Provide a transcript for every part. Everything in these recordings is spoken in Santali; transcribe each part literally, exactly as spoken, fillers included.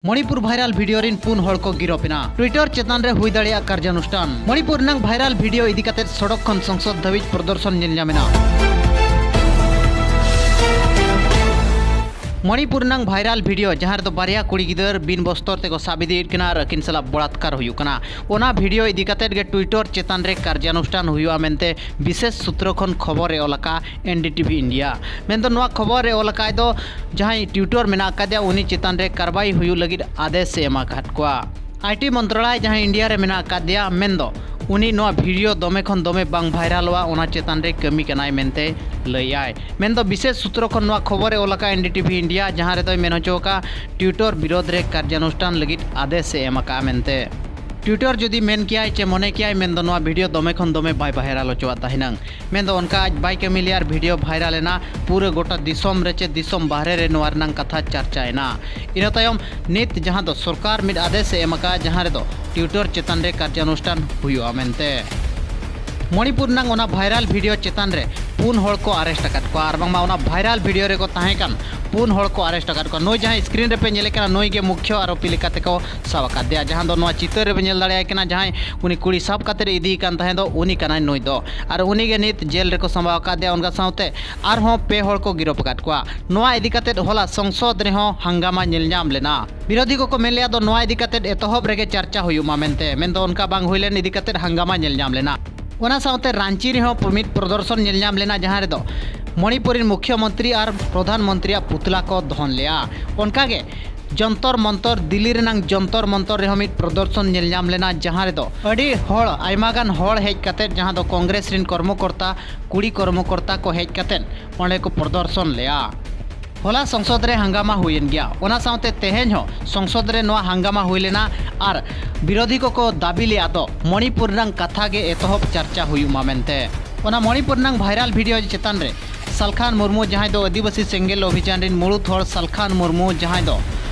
ᱢᱚᱬᱤᱯᱩᱨ ᱵᱷᱟᱭᱨᱟᱞ ᱵᱷᱤᱰᱤᱭᱳ ᱨᱤᱱ ᱯᱩᱱ ᱦᱚᱲ ᱠᱚ ᱜᱤᱨᱚᱯ ᱮᱱᱟ᱾ ᱴᱩᱭᱤᱴᱟᱨ ᱪᱮᱛᱟᱱ ᱨᱮ ᱦᱩᱭ ᱫᱟᱲᱮᱭᱟᱜ ᱠᱟᱨᱡᱟᱱᱩᱥᱴᱷᱟᱱ᱾ ᱢᱚᱬᱤᱯᱩᱨ ᱨᱮᱱᱟᱝ ᱵᱷᱟᱭᱨᱟᱞ ᱵᱷᱤᱰᱤᱭᱳ ᱤᱫᱤ ᱠᱟᱛᱮ ᱥᱚᱲᱚᱠ ᱠᱷᱚᱱ ᱥᱚᱝᱥᱚᱫ ᱫᱷᱟᱹᱵᱤᱡ ᱯᱨᱚᱫᱚᱨᱥᱚᱱ ᱧᱮᱞ ᱧᱟᱢ ᱮᱱᱟ᱾ ᱢᱚᱬᱤᱯᱩᱨ ᱨᱮᱱᱟᱝ ᱵᱷᱟᱭᱨᱟᱞ ᱵᱷᱤᱰᱤᱭᱳ, ᱡᱟᱦᱟᱸ ᱨᱮᱫᱚ ᱵᱟᱨᱭᱟ ᱠᱩᱲᱤ ᱜᱤᱫᱟᱹᱨ ᱵᱤᱱ ᱵᱚᱥᱛᱚᱨ ᱛᱮᱠᱚ ᱥᱟᱵ ᱤᱫᱤᱭᱮᱫ ᱠᱤᱱᱟ ᱟᱨ ᱟᱹᱠᱤᱱ ᱥᱟᱞᱟᱜ ᱵᱚᱞᱟᱛᱠᱟᱨ ᱦᱩᱭᱩᱜ ᱠᱟᱱᱟ, ᱚᱱᱟ ᱵᱷᱤᱰᱤᱭᱳ ᱤᱫᱤ ᱠᱟᱛᱮ ᱜᱮ ᱴᱩᱭᱤᱴᱟᱨ ᱪᱮᱛᱟᱱ ᱨᱮ ᱠᱟᱨᱡᱟᱱᱩᱥᱴᱷᱟᱱ ᱦᱩᱭᱩᱜᱼᱟ ᱢᱮᱱᱛᱮ ᱵᱤᱥᱮᱥ ᱥᱩᱛᱨᱚ ᱠᱷᱚᱱ ᱠᱷᱚᱵᱚᱨ ᱮ ᱚᱞ ᱟᱠᱟᱫᱼᱟ ᱮᱱ ᱰᱤ ᱴᱤ ᱵᱷᱤ ᱤᱱᱰᱤᱭᱟ᱾ ᱢᱮᱱᱫᱚ ᱱᱚᱣᱟ ᱠᱷᱚᱵᱚᱨ ᱨᱮ ᱚᱞ ᱟᱠᱟᱫ ᱫᱚ ᱡᱟᱦᱟᱸᱭ ᱴᱩᱭᱤᱴᱟᱨ ᱢᱮᱱᱟᱜ ᱟᱠᱟᱫᱮᱭᱟ, ᱩᱱᱤ ᱪᱮᱛᱟᱱ ᱨᱮ ᱠᱟᱨᱵᱟᱭ ᱦᱩᱭᱩᱜ ᱞᱟᱹᱜᱤᱫ ᱟᱫᱮᱥ ᱮ ᱮᱢ ᱟᱠᱟᱫ ᱠᱚᱣᱟ᱾ ᱟᱭ ᱴᱤ ᱢᱚᱱᱛᱨᱟᱞᱚᱭ ᱡᱟᱦᱟᱸ ᱤᱱᱰᱤᱭᱟ ᱨᱮ ᱢᱮᱱᱟᱜ ᱟᱠᱟᱫᱮᱭᱟ, ᱢᱮᱱᱫᱚ ᱩᱱᱤ ᱱᱚᱣᱟ ᱵᱷᱤᱰᱤᱭᱳ ᱫᱚᱢᱮ ᱠᱷᱚᱱ ᱫᱚᱢᱮ ᱵᱟᱝ ᱵᱷᱟᱭᱨᱟᱞᱚᱜᱼᱟ, ᱚᱱᱟ ᱪᱮᱛᱟᱱ ᱨᱮ ᱠᱟᱹᱢᱤ ᱠᱟᱱᱟᱭ ᱢᱮᱱᱛᱮ ᱞᱟᱹᱭᱟᱭ᱾ ᱢᱮᱱᱫᱚ ᱵᱤᱥᱮᱥ ᱥᱩᱛᱨᱚ ᱠᱷᱚᱱ ᱱᱚᱣᱟ ᱠᱷᱚᱵᱚᱨ ᱮ ᱚᱞ ᱟᱠᱟᱫᱼᱟ ᱮᱱ ᱰᱤ ᱴᱤ ᱵᱷᱤ ᱤᱱᱰᱤᱭᱟ, ᱡᱟᱦᱟᱸ ᱨᱮᱫᱚᱭ ᱢᱮᱱ ᱦᱚᱪᱚ ᱟᱠᱟᱫᱼᱟ ᱴᱩᱭᱤᱴᱟᱨ ᱵᱤᱨᱳᱫᱷ ᱨᱮ ᱠᱟᱨᱡᱟᱱᱩᱥᱴᱷᱟᱱ ᱞᱟᱹᱜᱤᱫ ᱟᱫᱮᱥ ᱮ ᱮᱢ ᱟᱠᱟᱫᱼᱟ ᱢᱮᱱᱛᱮ᱾ ᱴᱩᱭᱤᱴᱟᱨ ᱡᱩᱫᱤ ᱢᱮᱱ ᱠᱮᱭᱟᱭ ᱪᱮ ᱢᱚᱱᱮ ᱠᱮᱭᱟᱭ ᱢᱮᱱᱫᱚ ᱱᱚᱣᱟ ᱵᱷᱤᱰᱤᱭᱳ ᱫᱚᱢᱮ ᱠᱷᱚᱱ ᱫᱚᱢᱮ ᱵᱟᱭ ᱵᱷᱟᱭᱨᱟᱞ ᱦᱚᱪᱚᱣᱟᱜ ᱛᱟᱦᱮᱱᱟᱝ, ᱢᱮᱱᱫᱚ ᱚᱱᱠᱟ ᱟᱡ ᱵᱟᱭ ᱠᱟᱹᱢᱤ ᱞᱮᱭᱟ ᱟᱨ ᱵᱷᱤᱰᱤᱭᱳ ᱵᱷᱟᱭᱨᱟᱞ ᱮᱱᱟ, ᱯᱩᱨᱟᱹ ᱜᱚᱴᱟ ᱫᱤᱥᱚᱢ ᱨᱮ ᱪᱮ ᱫᱤᱥᱚᱢ ᱵᱟᱦᱨᱮ ᱨᱮ ᱱᱚᱣᱟ ᱨᱮᱱᱟᱝ ᱠᱟᱛᱷᱟ ᱪᱟᱨᱪᱟᱭᱮᱱᱟ᱾ ᱤᱱᱟᱹ ᱛᱟᱭᱚᱢ ᱱᱤᱛ ᱡᱟᱦᱟᱸ ᱫᱚ ᱥᱚᱨᱠᱟᱨ ᱢᱤᱫ ᱟᱫᱮᱥ ᱮ ᱮᱢ ᱟᱠᱟᱫᱼᱟ, ᱡᱟᱦᱟᱸ ᱨᱮᱫᱚ ᱴᱩᱭᱤᱴᱟᱨ ᱪᱮᱛᱟᱱ ᱨᱮ ᱠᱟᱨᱡᱟᱱᱩᱥᱴᱷᱟᱱ ᱦᱩᱭᱩᱜᱼᱟ ᱢᱮᱱᱛᱮ᱾ ᱢᱚᱬᱤᱯᱩᱨ ᱨᱮᱱᱟᱝ ᱚᱱᱟ ᱵᱷᱟᱭᱨᱟᱞ ᱵᱷᱤᱰᱤᱭᱳ ᱪᱮᱛᱟᱱ ᱨᱮ ᱯᱩᱱ ᱦᱚᱲ ᱠᱚ ᱟᱨᱮᱥᱴ ᱟᱠᱟᱫ ᱠᱚᱣᱟ, ᱟᱨ ᱵᱟᱝᱢᱟ ᱚᱱᱟ ᱵᱷᱟᱭᱨᱟᱞ ᱵᱷᱤᱰᱤᱭᱳ ᱨᱮᱠᱚ ᱛᱟᱦᱮᱸ ᱠᱟᱱ ᱯᱩᱱ ᱦᱚᱲ ᱠᱚ ᱟᱨᱮᱥᱴ ᱟᱠᱟᱫ ᱠᱚᱣᱟ᱾ ᱱᱩᱭ ᱡᱟᱦᱟᱸᱭ ᱥᱠᱨᱤᱱ ᱨᱮᱯᱮ ᱧᱮᱞᱮ ᱠᱟᱱᱟ, ᱱᱩᱭ ᱜᱮ ᱢᱩᱠᱷᱭᱚ ᱟᱨᱳᱯᱤ ᱞᱮᱠᱟ ᱛᱮᱠᱚ ᱥᱟᱵ ᱟᱠᱟᱫᱮᱭᱟ, ᱡᱟᱦᱟᱸ ᱫᱚ ᱱᱚᱣᱟ ᱪᱤᱛᱟᱹᱨ ᱨᱮᱯᱮ ᱧᱮᱞ ᱫᱟᱲᱮᱭᱟᱭ ᱠᱟᱱᱟ, ᱡᱟᱦᱟᱸᱭ ᱩᱱᱤ ᱠᱩᱲᱤ ᱥᱟᱵ ᱠᱟᱛᱮ ᱨᱮ ᱤᱫᱤᱭᱮ ᱠᱟᱱ ᱛᱟᱦᱮᱸ ᱫᱚ, ᱩᱱᱤ ᱠᱟᱱᱟᱭ ᱱᱩᱭ ᱫᱚ᱾ ᱟᱨ ᱩᱱᱤ ᱜᱮ ᱱᱤᱛ ᱡᱮᱞ ᱨᱮᱠᱚ ᱥᱟᱢᱵᱟᱣ ᱟᱠᱟᱫᱮᱭᱟ᱾ ᱚᱱᱠᱟ ᱥᱟᱶᱛᱮ ᱟᱨᱦᱚᱸ ᱯᱮ ᱦᱚᱲ ᱠᱚ ᱜᱤᱨᱚᱯ ᱟᱠᱟᱫ ᱠᱚᱣᱟ᱾ ᱱᱚᱣᱟ ᱤᱫᱤ ᱠᱟᱛᱮ ᱦᱚᱞᱟ ᱥᱚᱝᱥᱚᱫ ᱨᱮᱦᱚᱸ ᱦᱟᱝᱜᱟᱢᱟ ᱧᱮᱞ ᱧᱟᱢ ᱞᱮᱱᱟ᱾ ᱵᱤᱨᱳᱫᱷᱤ ᱠᱚᱠᱚ ᱢᱮᱱ ᱞᱮᱫᱼᱟ ᱫᱚ ᱱᱚᱣᱟ ᱤᱫᱤ ᱠᱟᱛᱮ ᱮᱛᱚᱦᱚᱵ ᱨᱮᱜᱮ ᱪᱟᱨᱪᱟ ᱦᱩᱭᱩᱜ ᱢᱟ ᱢᱮᱱᱛᱮ, ᱢᱮᱱᱫᱚ ᱚᱱᱠᱟ ᱵᱟᱝ ᱦᱩᱭ ᱞᱮᱱ ᱤᱫᱤ ᱠᱟᱛᱮ ᱦᱟᱝᱜᱟᱢᱟ ᱧᱮᱞ ᱧᱟᱢ ᱞᱮᱱᱟ᱾ ᱚᱱᱟ ᱥᱟᱶᱛᱮ ᱨᱟᱸᱪᱤ ᱨᱮᱦᱚᱸ ᱢᱤᱫ ᱯᱨᱚᱫᱚᱨᱥᱚᱱ ᱧᱮᱞ ᱧᱟᱢ ᱞᱮᱱᱟ, ᱡᱟᱦᱟᱸ ᱨᱮᱫᱚ ᱢᱚᱬᱤᱯᱩᱨ ᱨᱮᱱ ᱢᱩᱠᱷᱭᱚᱢᱚᱱᱛᱨᱤ ᱟᱨ ᱯᱨᱚᱫᱷᱟᱱ ᱢᱚᱱᱛᱨᱤᱭᱟᱜ ᱯᱩᱛᱞᱟ ᱠᱚ ᱫᱚᱦᱚᱱ ᱞᱮᱫᱼᱟ᱾ ᱚᱱᱠᱟᱜᱮ ᱡᱚᱱᱛᱚᱨ ᱢᱚᱱᱛᱚᱨ, ᱫᱤᱞᱞᱤ ᱨᱮᱱᱟᱝ ᱡᱚᱱᱛᱚᱨ ᱢᱚᱱᱛᱚᱨ ᱨᱮᱦᱚᱸ ᱢᱤᱫ ᱯᱨᱚᱫᱚᱨᱥᱚᱱ ᱧᱮᱞ ᱧᱟᱢ ᱞᱮᱱᱟ, ᱡᱟᱦᱟᱸ ᱨᱮᱫᱚ ᱟᱹᱰᱤ ᱦᱚᱲ, ᱟᱭᱢᱟ ᱜᱟᱱ ᱦᱚᱲ ᱦᱮᱡ ᱠᱟᱛᱮ, ᱡᱟᱦᱟᱸ ᱫᱚ ᱠᱚᱝᱜᱨᱮᱥ ᱨᱮᱱ ᱠᱚᱨᱢᱚᱠᱚᱨᱛᱟ, ᱠᱩᱲᱤ ᱠᱚᱨᱢᱚᱠᱚᱨᱛᱟ ᱠᱚ ᱦᱮᱡ ᱠᱟᱛᱮ ᱚᱸᱰᱮ ᱠᱚ ᱯᱨᱚᱫᱚᱨᱥᱚᱱ ᱞᱮᱫᱼᱟ᱾ ᱦᱚᱞᱟ ᱥᱚᱝᱥᱚᱫ ᱨᱮ ᱦᱟᱝᱜᱟᱢᱟ ᱦᱩᱭᱮᱱ ᱜᱮᱭᱟ᱾ ᱚᱱᱟ ᱥᱟᱶᱛᱮ ᱛᱮᱦᱮᱧ ᱦᱚᱸ ᱥᱚᱝᱥᱚᱫ ᱨᱮ ᱱᱚᱣᱟ ᱦᱟᱝᱜᱟᱢᱟ ᱦᱩᱭ ᱞᱮᱱᱟ ᱟᱨ ᱵᱤᱨᱳᱫᱷᱤ ᱠᱚᱠᱚ ᱫᱟᱹᱵᱤ ᱞᱮᱫᱼᱟ ᱫᱚ ᱢᱚᱬᱤᱯᱩᱨ ᱨᱮᱱᱟᱝ ᱠᱟᱛᱷᱟ ᱜᱮ ᱮᱛᱚᱦᱚᱵ ᱪᱟᱨᱪᱟ ᱦᱩᱭᱩᱜ ᱢᱟ ᱢᱮᱱᱛᱮ᱾ ᱚᱱᱟ ᱢᱚᱬᱤᱯᱩᱨ ᱨᱮᱱᱟᱝ ᱵᱷᱟᱭᱨᱟᱞ ᱵᱷᱤᱰᱤᱭᱳ ᱪᱮᱛᱟᱱ ᱨᱮ ᱥᱟᱞᱠᱷᱟᱱ ᱢᱩᱨᱢᱩ, ᱡᱟᱦᱟᱸᱭ ᱫᱚ ᱟᱹᱫᱤᱵᱟᱹᱥᱤ ᱥᱮᱸᱜᱮᱞ ᱚᱵᱷᱤᱡᱟᱱ ᱨᱮᱱ ᱢᱩᱲᱩᱫ ᱦᱚᱲ ᱥᱟᱞᱠᱷᱟᱱ ᱢᱩᱨᱢᱩ, ᱡᱟᱦᱟᱸᱭ ᱫᱚ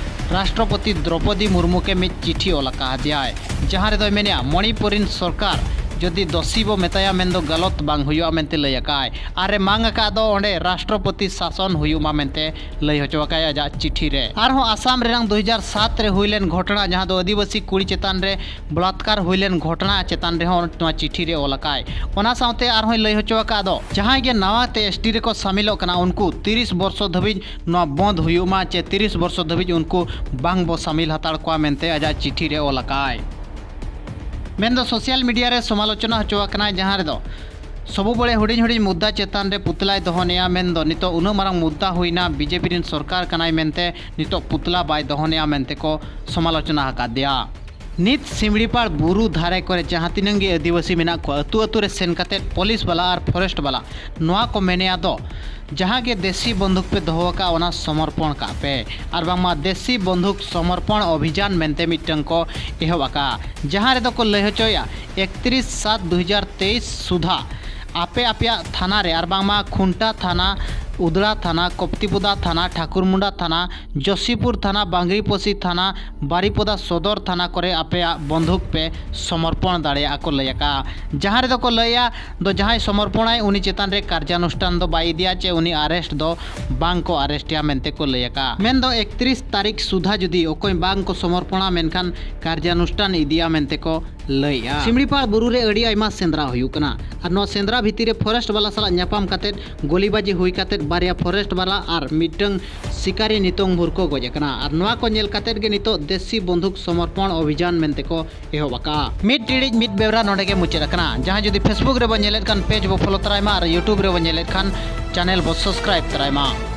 ᱨᱟᱥᱴᱨᱚᱯᱚᱛᱤ ᱫᱨᱚᱯᱚᱫᱤ ᱢᱩᱨᱢᱩ ᱠᱮ ᱢᱤᱫ ᱪᱤᱴᱷᱤ ᱚᱞ ᱟᱠᱟᱫᱮᱭᱟᱭ, ᱡᱟᱦᱟᱸ ᱨᱮᱫᱚᱭ ᱢᱮᱱᱮᱜᱼᱟ ᱢᱚᱬᱤᱯᱩᱨ ᱨᱮᱱ ᱥᱚᱨᱠᱟᱨ ᱡᱩᱫᱤ ᱫᱳᱥᱤ ᱵᱚ ᱢᱮᱛᱟᱭᱟ, ᱢᱮᱱᱫᱚ ᱜᱟᱞᱚᱛ ᱵᱟᱝ ᱦᱩᱭᱩᱜᱼᱟ ᱢᱮᱱᱛᱮ ᱞᱟᱹᱭ ᱟᱠᱟᱫᱼᱟᱭ᱾ ᱟᱨᱮ ᱢᱟᱝ ᱟᱠᱟᱫ ᱫᱚ ᱚᱸᱰᱮ ᱨᱟᱥᱴᱨᱚᱯᱚᱛᱤ ᱥᱟᱥᱚᱱ ᱦᱩᱭᱩᱜ ᱢᱟ ᱢᱮᱱᱛᱮ ᱞᱟᱹᱭ ᱦᱚᱪᱚ ᱟᱠᱟᱫᱼᱟᱭ ᱟᱡᱟᱜ ᱪᱤᱴᱷᱤ ᱨᱮ᱾ ᱟᱨᱦᱚᱸ ᱟᱥᱟᱢ ᱨᱮᱱᱟᱝ ᱫᱩ ᱦᱟᱡᱟᱨ ᱥᱟᱛ ᱨᱮ ᱦᱩᱭ ᱞᱮᱱ ᱜᱷᱚᱴᱚᱱᱟ, ᱡᱟᱦᱟᱸ ᱫᱚ ᱟᱹᱫᱤᱵᱟᱹᱥᱤ ᱠᱩᱲᱤ ᱪᱮᱛᱟᱱ ᱨᱮ ᱵᱚᱞᱟᱛᱠᱟᱨ ᱦᱩᱭ ᱞᱮᱱ ᱜᱷᱚᱴᱚᱱᱟ ᱪᱮᱛᱟᱱ ᱨᱮᱦᱚᱸ ᱱᱚᱣᱟ ᱪᱤᱴᱷᱤ ᱨᱮ ᱚᱞ ᱟᱠᱟᱫᱼᱟᱭ᱾ ᱚᱱᱟ ᱥᱟᱶᱛᱮ ᱟᱨᱦᱚᱸᱭ ᱞᱟᱹᱭ ᱦᱚᱪᱚ ᱟᱠᱟᱫ ᱫᱚ, ᱡᱟᱦᱟᱸᱭ ᱜᱮ ᱱᱟᱣᱟ ᱛᱮ ᱮᱥ ᱴᱤ ᱨᱮᱠᱚ ᱥᱟᱢᱤᱞᱚᱜ ᱠᱟᱱᱟ, ᱩᱱᱠᱩ ᱛᱤᱨᱤᱥ ᱵᱚᱨᱥᱚ ᱫᱷᱟᱹᱵᱤᱡ ᱱᱚᱣᱟ ᱵᱚᱸᱫᱽ ᱦᱩᱭᱩᱜ ᱢᱟ, ᱪᱮ ᱛᱤᱨᱤᱥ ᱵᱚᱨᱥᱚ ᱫᱷᱟᱹᱵᱤᱡ ᱩᱱᱠᱩ ᱵᱟᱝ ᱵᱚ ᱥᱟᱢᱤᱞ ᱦᱟᱛᱟᱲ ᱠᱚᱣᱟ ᱢᱮᱱᱛᱮ ᱟᱡᱟᱜ ᱪᱤᱴᱷᱤ ᱨᱮ ᱚᱞ ᱟᱠᱟᱫᱼᱟᱭ᱾ ᱢᱮᱱᱫᱚ ᱥᱳᱥᱟᱞ ᱢᱤᱰᱤᱭᱟ ᱨᱮ ᱥᱚᱢᱟᱞᱳᱪᱚᱱᱟ ᱦᱚᱪᱚ ᱟᱠᱟᱱᱟᱭ, ᱡᱟᱦᱟᱸ ᱨᱮᱫᱚ ᱥᱚᱵᱩ ᱵᱟᱲᱮ ᱦᱩᱰᱤᱧ ᱦᱩᱰᱤᱧ ᱢᱩᱫᱽᱫᱟ ᱪᱮᱛᱟᱱ ᱨᱮ ᱯᱩᱛᱞᱟᱭ ᱫᱚᱦᱚᱱᱮᱜᱼᱟ, ᱢᱮᱱᱫᱚ ᱱᱤᱛᱚᱜ ᱩᱱᱟᱹᱜ ᱢᱟᱨᱟᱝ ᱢᱩᱫᱽᱫᱟ ᱦᱩᱭᱱᱟ, ᱵᱤᱡᱮᱯᱤ ᱨᱤᱱ ᱥᱚᱨᱠᱟᱨ ᱠᱟᱱᱟᱭ ᱢᱮᱱᱛᱮ ᱱᱤᱛᱚᱜ ᱯᱩᱛᱞᱟ ᱵᱟᱭ ᱫᱚᱦᱚᱱᱮᱜᱼᱟ ᱢᱮᱱᱛᱮ ᱠᱚ ᱥᱚᱢᱟᱞᱳᱪᱚᱱᱟ ᱟᱠᱟᱫᱮᱭᱟ᱾ ᱱᱤᱛ ᱥᱤᱢᱲᱤᱯᱟᱲ ᱵᱩᱨᱩ ᱫᱷᱟᱨᱮ ᱠᱚᱨᱮ ᱡᱟᱦᱟᱸ ᱛᱤᱱᱟᱹᱝ ᱜᱮ ᱟᱹᱫᱤᱵᱟᱹᱥᱤ ᱢᱮᱱᱟᱜ ᱠᱚᱣᱟ, ᱟᱹᱛᱩ ᱟᱹᱛᱩ ᱨᱮ ᱥᱮᱱ ᱠᱟᱛᱮᱫ ᱯᱩᱞᱤᱥ ᱵᱟᱞᱟ ᱟᱨ ᱯᱷᱚᱨᱮᱥᱴ ᱵᱟᱞᱟ ᱱᱚᱣᱟ ᱠᱚ ᱢᱮᱱᱮᱜᱼᱟ ᱫᱚ, ᱡᱟᱦᱟᱸ ᱜᱮ ᱫᱮᱥᱤ ᱵᱚᱱᱫᱷᱩᱠ ᱯᱮ ᱫᱚᱦᱚ ᱟᱠᱟᱫ, ᱚᱱᱟ ᱥᱚᱢᱚᱨᱯᱚᱬ ᱠᱟᱜ ᱯᱮ᱾ ᱟᱨ ᱵᱟᱝᱢᱟ ᱫᱮᱥᱤ ᱵᱚᱱᱫᱷᱩᱠ ᱥᱚᱢᱚᱨᱯᱚᱬ ᱚᱵᱷᱤᱡᱟᱱ ᱢᱮᱱᱛᱮ ᱢᱤᱫᱴᱟᱝ ᱠᱚ ᱮᱦᱚᱵ ᱟᱠᱟᱫᱼᱟ, ᱡᱟᱦᱟᱸ ᱨᱮᱫᱚ ᱠᱚ ᱞᱟᱹᱭ ᱦᱚᱪᱚᱭᱮᱫᱼᱟ, ᱮᱠᱛᱨᱤᱥ ᱥᱟᱛ ᱫᱩ ᱦᱟᱡᱟᱨ ᱛᱮᱭᱤᱥ ᱥᱩᱫᱷᱟ ᱟᱯᱮ ᱟᱯᱮᱭᱟᱜ ᱛᱷᱟᱱᱟ ᱨᱮ, ᱟᱨ ᱵᱟᱝᱢᱟ ᱠᱷᱩᱱᱴᱟ ᱛᱷᱟᱱᱟ, ᱩᱫᱽᱲᱟ ᱛᱷᱟᱱᱟ, ᱠᱚᱯᱛᱤᱯᱚᱫᱟ ᱛᱷᱟᱱᱟ, ᱴᱷᱟᱠᱩᱨᱢᱩᱱᱰᱟ ᱛᱷᱟᱱᱟ, ᱡᱳᱥᱤᱯᱩᱨ ᱛᱷᱟᱱᱟ, ᱵᱟᱝᱜᱽᱨᱤᱯᱚᱥᱤ ᱛᱷᱟᱱᱟ, ᱵᱟᱨᱤᱯᱚᱫᱟ ᱥᱚᱫᱚᱨ ᱛᱷᱟᱱᱟ ᱠᱚᱨᱮ ᱟᱯᱮᱭᱟᱜ ᱵᱚᱱᱫᱷᱩᱠ ᱯᱮ ᱥᱚᱢᱚᱨᱯᱚᱬ ᱫᱟᱲᱮᱭᱟᱜᱼᱟ ᱠᱚ ᱞᱟᱹᱭ ᱟᱠᱟᱫᱼᱟ᱾ ᱡᱟᱦᱟᱸ ᱨᱮᱫᱚ ᱠᱚ ᱞᱟᱹᱭᱟ ᱫᱚ, ᱡᱟᱦᱟᱸᱭ ᱥᱚᱢᱚᱨᱯᱚᱬᱟᱭ, ᱩᱱᱤ ᱪᱮᱛᱟᱱ ᱨᱮ ᱠᱟᱨᱡᱟᱱᱩᱥᱴᱷᱟᱱ ᱫᱚ ᱵᱟᱭ ᱤᱫᱤᱭᱟ, ᱪᱮ ᱩᱱᱤ ᱟᱨᱮᱥᱴ ᱫᱚ ᱵᱟᱝ ᱠᱚ ᱟᱨᱮᱥᱴᱮᱭᱟ ᱢᱮᱱᱛᱮ ᱠᱚ ᱞᱟᱹᱭ ᱟᱠᱟᱫᱼᱟ᱾ ᱢᱮᱱᱫᱚ ᱮᱠᱛᱨᱤᱥ ᱛᱟᱹᱨᱤᱠᱷ ᱥᱩᱫᱷᱟ ᱡᱩᱫᱤ ᱚᱠᱚᱭ ᱵᱟᱝ ᱠᱚ ᱥᱚᱢᱚᱨᱯᱚᱬᱟ, ᱢᱮᱱᱠᱷᱟᱱ ᱠᱟᱨᱡᱟᱱᱩᱥᱴᱷᱟᱱ ᱤᱫᱤᱭᱟ ᱢᱮᱱᱛᱮ ᱠᱚ ᱞᱟᱹᱭᱮᱜᱼᱟ᱾ ᱥᱤᱢᱲᱤᱯᱟᱲ ᱵᱩᱨᱩ ᱨᱮ ᱟᱹᱰᱤ ᱟᱭᱢᱟ ᱥᱮᱸᱫᱽᱨᱟ ᱦᱩᱭᱩᱜ ᱠᱟᱱᱟ, ᱟᱨ ᱱᱚᱣᱟ ᱥᱮᱸᱫᱽᱨᱟ ᱵᱷᱤᱛᱤᱨ ᱨᱮ ᱯᱷᱚᱨᱮᱥᱴ ᱵᱟᱞᱟ ᱥᱟᱞᱟᱜ ᱧᱟᱯᱟᱢ ᱠᱟᱛᱮᱫ ᱜᱚᱞᱤᱵᱟᱡᱤ ᱦᱩᱭ ᱠᱟᱛᱮᱫ ᱵᱟᱨᱭᱟ ᱯᱷᱚᱨᱮᱥᱴ ᱵᱟᱞᱟ ᱟᱨ ᱢᱤᱫᱴᱟᱝ ᱥᱤᱠᱟᱨᱤ ᱱᱤᱛᱚᱝ ᱵᱷᱳᱨ ᱠᱚ ᱜᱚᱡ ᱟᱠᱟᱱᱟ᱾ ᱟᱨ ᱱᱚᱣᱟ ᱠᱚ ᱧᱮᱞ ᱠᱟᱛᱮᱫ ᱜᱮ ᱱᱤᱛᱚᱜ ᱫᱮᱥᱤ ᱵᱚᱱᱫᱷᱩᱠ ᱥᱚᱢᱚᱨᱯᱚᱬ ᱚᱵᱷᱤᱡᱟᱱ ᱢᱮᱱᱛᱮ ᱠᱚ ᱮᱦᱚᱵ ᱟᱠᱟᱫᱼᱟ᱾ ᱢᱤᱫ ᱴᱤᱲᱤᱡ ᱢᱤᱫ ᱵᱮᱣᱨᱟ ᱱᱚᱰᱮ ᱜᱮ ᱢᱩᱪᱟᱹᱫ ᱟᱠᱟᱱᱟ᱾ ᱡᱟᱦᱟᱸᱭ ᱡᱩᱫᱤ Facebook ᱨᱮᱵᱚᱱ ᱧᱮᱞᱮᱫ ᱠᱷᱟᱱ, ᱯᱮᱡᱽ ᱵᱚ ᱯᱷᱚᱞᱳ ᱛᱚᱨᱟᱭ ᱢᱟ, ᱟᱨ YouTube ᱨᱮᱵᱚᱱ ᱧᱮᱞᱮᱫ ᱠᱷᱟᱱ, ᱪᱮᱱᱮᱞ ᱵᱚ ᱥᱟᱵᱥᱠᱨᱟᱭᱤᱵ ᱛᱚᱨᱟᱭ ᱢᱟ᱾